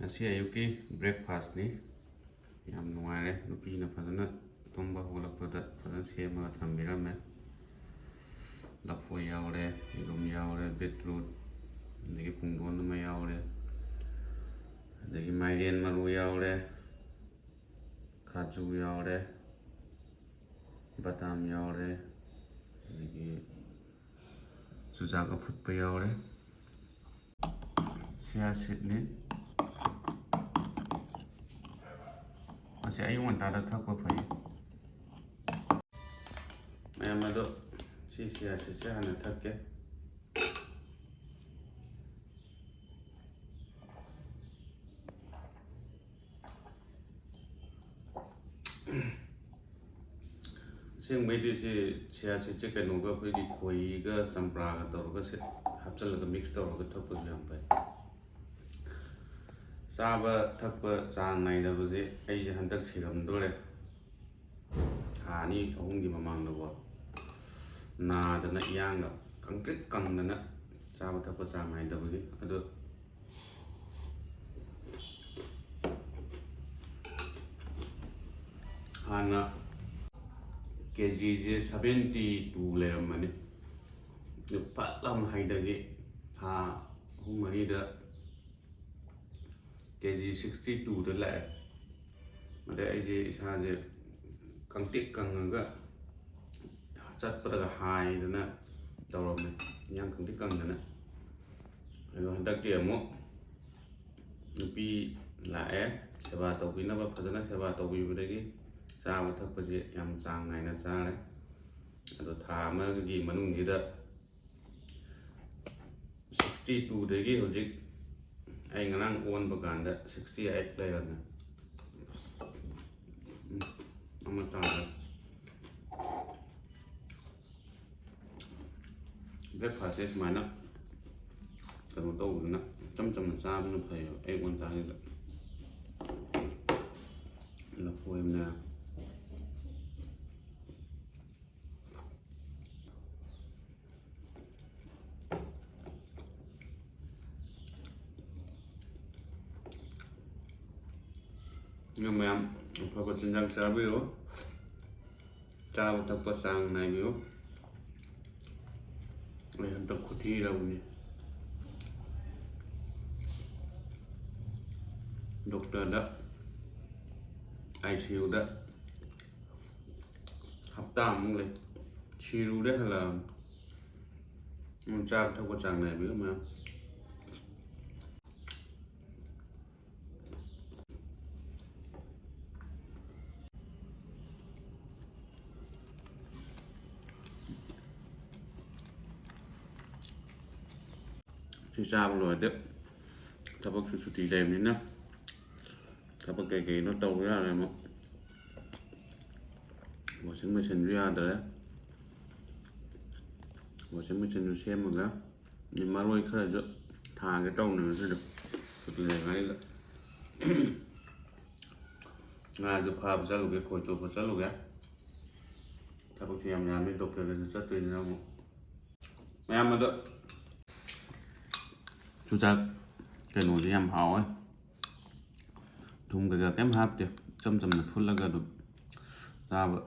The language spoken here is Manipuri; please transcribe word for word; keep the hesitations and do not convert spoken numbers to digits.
ꯉꯁꯤ ꯑꯌꯨꯛꯀꯤ breakfastꯅꯤ꯫ ꯌꯥꯝ ꯅꯨꯡꯉꯥꯏꯔꯦ, ꯅꯨꯄꯤꯅ ꯐꯖꯅ ꯇꯨꯝꯕ ꯍꯧꯒꯠꯂꯛꯄꯗ ꯐꯖꯅ ꯁꯦꯝꯃꯒ ꯊꯝꯕꯤꯔꯝꯃꯦ꯫ ꯂꯐꯣꯏ ꯌꯥꯎꯔꯦ, ꯌꯦꯔꯨꯝ ꯌꯥꯎꯔꯦ, beetroot, ꯑꯗꯒꯤ ꯄꯨꯡꯗꯣꯟ ꯑꯃ ꯌꯥꯎꯔꯦ, ꯑꯗꯒꯤ ꯃꯥꯏꯔꯦꯟ ꯃꯔꯨ ꯌꯥꯎꯔꯦ, ꯀꯥꯖꯨ ꯌꯥꯎꯔꯦ, ꯕꯗꯥꯝ ꯌꯥꯎꯔꯦ, ꯑꯗꯒꯤ ꯆꯨꯖꯥꯛ ꯑꯐꯨꯠꯄ ꯌꯥꯎꯔꯦ꯫ Chia seedꯅꯤ꯫ ꯃꯁꯤ ꯑꯌꯨꯛ ꯉꯟꯇꯥꯗ ꯊꯛꯄ ꯐꯩ꯫ ꯃꯌꯥꯝ ꯑꯗꯣ ꯁꯤ chia seedꯁꯦ ꯍꯥꯟꯅ ꯊꯛꯀꯦ꯫ ꯑꯁꯦꯡꯕꯩꯗꯤ ꯁꯤ chia seedꯁꯦ ꯀꯩꯅꯣꯒ, ꯑꯩꯈꯣꯏꯒꯤ ꯈꯣꯏꯍꯤꯒ ꯆꯝꯄ꯭ꯔꯥꯒ ꯇꯧꯔꯒ ꯁꯤ ꯍꯥꯞꯆꯤꯜꯂꯒ mix ꯇꯧꯔꯒ ꯊꯛꯄꯁꯨ ꯌꯥꯝ ꯐꯩ꯫ ꯆꯥꯕ ꯊꯛꯄ ꯆꯥꯡ ꯅꯥꯏꯗꯕꯁꯦ ꯑꯩꯁꯦ ꯍꯟꯗꯛ ꯁꯤꯔꯝꯗꯣꯔꯦ꯫ ꯊꯥ ꯑꯅꯤ ꯑꯍꯨꯝꯒꯤ ꯃꯃꯥꯡꯗꯀꯣ ꯅꯥꯗꯅ ꯏꯌꯥꯡꯒ ꯀꯪꯇ꯭ꯔꯤꯛ ꯀꯪꯗꯅ ꯆꯥꯕ ꯊꯛꯄ ꯆꯥꯡ ꯅꯥꯏꯗꯕꯒꯤ꯫ ꯑꯗꯣ ꯍꯥꯟꯅ KGꯁꯦ seventy two ꯂꯩꯔꯝꯕꯅꯤ꯫ ꯑꯗꯨ ꯐꯠ ꯂꯥꯎꯅ ꯍꯥꯏꯊꯈꯤ꯫ ꯊꯥ ꯑꯍꯨꯝ ꯃꯔꯤꯗ KG sixty twoꯗ ꯂꯥꯛꯑꯦ꯫ ꯑꯗꯩ ꯑꯩꯁꯦ ꯏꯁꯥꯁꯦ ꯀꯪꯇ꯭ꯔꯤꯛ ꯀꯪꯉꯒ ꯆꯠꯄꯗꯒ ꯍꯥꯏꯗꯅ ꯇꯧꯔꯝꯃꯦ, ꯏꯌꯥꯡ ꯀꯪꯇ꯭ꯔꯤꯛ ꯀꯪꯗꯅ꯫ ꯑꯗꯣ ꯍꯟꯗꯛꯇꯤ ꯑꯃꯨꯛ ꯅꯨꯄꯤ ꯂꯥꯛꯑꯦ, ꯁꯦꯕꯥ ꯇꯧꯕꯤꯅꯕ꯫ ꯐꯖꯅ ꯁꯦꯕꯥ ꯇꯧꯕꯤꯕꯗꯒꯤ ꯆꯥꯕ ꯊꯛꯄꯁꯦ ꯌꯥꯝ ꯆꯥꯡ ꯅꯥꯏꯅ ꯆꯥꯔꯦ꯫ ꯑꯗꯣ ꯊꯥ ꯑꯃꯒꯤ ꯃꯅꯨꯡꯁꯤꯗ sixty twoꯗꯒꯤ ꯍꯧꯖꯤꯛ ꯑꯩ ꯉꯔꯥꯡ ꯑꯣꯟꯕ ꯀꯥꯟꯗ sixty eight ꯂꯩꯔꯝꯃꯦ꯫ ꯎꯝ, ꯑꯃ ꯇꯥꯔꯦ꯫ Breakfastꯁꯦ ꯁꯨꯃꯥꯏꯅ ꯀꯩꯅꯣ ꯇꯧꯕꯗꯨꯅ, ꯏꯆꯝ ꯆꯝꯅ ꯆꯥꯕꯅ ꯐꯩꯌꯦꯕ ꯑꯌꯨꯛ ꯉꯟꯇꯥꯒꯤꯗ꯫ ꯂꯐꯣꯏꯅꯦ, ꯑꯗꯨ ꯃꯌꯥꯝ ꯑꯐꯕ ꯆꯤꯟꯖꯥꯛ ꯆꯥꯕꯤꯌꯨ꯫ ꯆꯥꯕ ꯊꯛꯄ ꯆꯥꯡ ꯅꯥꯏꯕꯤꯌꯨ꯫ ꯑꯩ ꯍꯟꯗꯛ ꯈꯨꯊꯤꯔꯕꯅꯤ꯫ ꯗꯣꯛꯇꯔꯗ, ICUꯗ ꯍꯞꯇꯥ ꯑꯃꯨꯛ ꯂꯩ꯫ ꯁꯤꯔꯨꯔꯦ ꯍꯜꯂꯛꯑꯕꯅꯤ꯫ ꯎꯝ, ꯆꯥꯕ ꯊꯛꯄ ꯆꯥꯡ ꯅꯥꯏꯕꯤꯌꯨ ꯃꯌꯥꯝ꯫ ꯁꯤ ꯆꯥꯕ ꯂꯣꯏꯔꯗꯤ ꯊꯕꯛꯁꯨ ꯁꯨꯇꯤ ꯂꯩꯕꯅꯤꯅ ꯊꯕꯛ ꯀꯩꯀꯩꯅꯣ ꯇꯧꯕ ꯌꯥꯔꯦ ꯑꯃꯨꯛ꯫ Washing machineꯁꯨ ꯌꯥꯗ꯭ꯔꯦ꯫ Washing machineꯁꯨ ꯁꯦꯝꯃꯒ ꯑꯗꯩ ꯃꯔꯣꯏ ꯈꯔꯁꯨ ꯊꯥꯒꯦ ꯇꯧꯅꯦ ꯉꯁꯤꯗꯣ ꯁꯨꯇꯤ ꯂꯩꯔꯤꯉꯩꯗ꯫ ꯉꯥꯁꯨ ꯐꯥꯕ ꯆꯠꯂꯨꯒꯦ, ꯈꯣꯏ ꯆꯣꯞꯄ ꯆꯠꯂꯨꯒꯦ꯫ ꯊꯕꯛꯁꯦ ꯌꯥꯝ ꯌꯥꯝꯃꯤ, ꯗꯣꯛꯇꯔꯗꯁꯨ ꯆꯠꯇꯣꯏꯅꯤꯅ ꯑꯃꯨꯛ꯫ ꯃꯌꯥꯝ ꯑꯗꯣ ꯆꯨꯖꯥꯛ ꯀꯩꯅꯣꯁꯦ ꯌꯥꯝ ꯍꯥꯎꯋꯦ꯫ ꯊꯨꯝ ꯀꯩꯀꯥ ꯀꯩꯝ ꯍꯥꯞꯇꯦ, ꯏꯆꯝ ꯆꯝꯅ ꯐꯨꯠꯂꯒ ꯑꯗꯨꯝ ꯆꯥꯕ꯫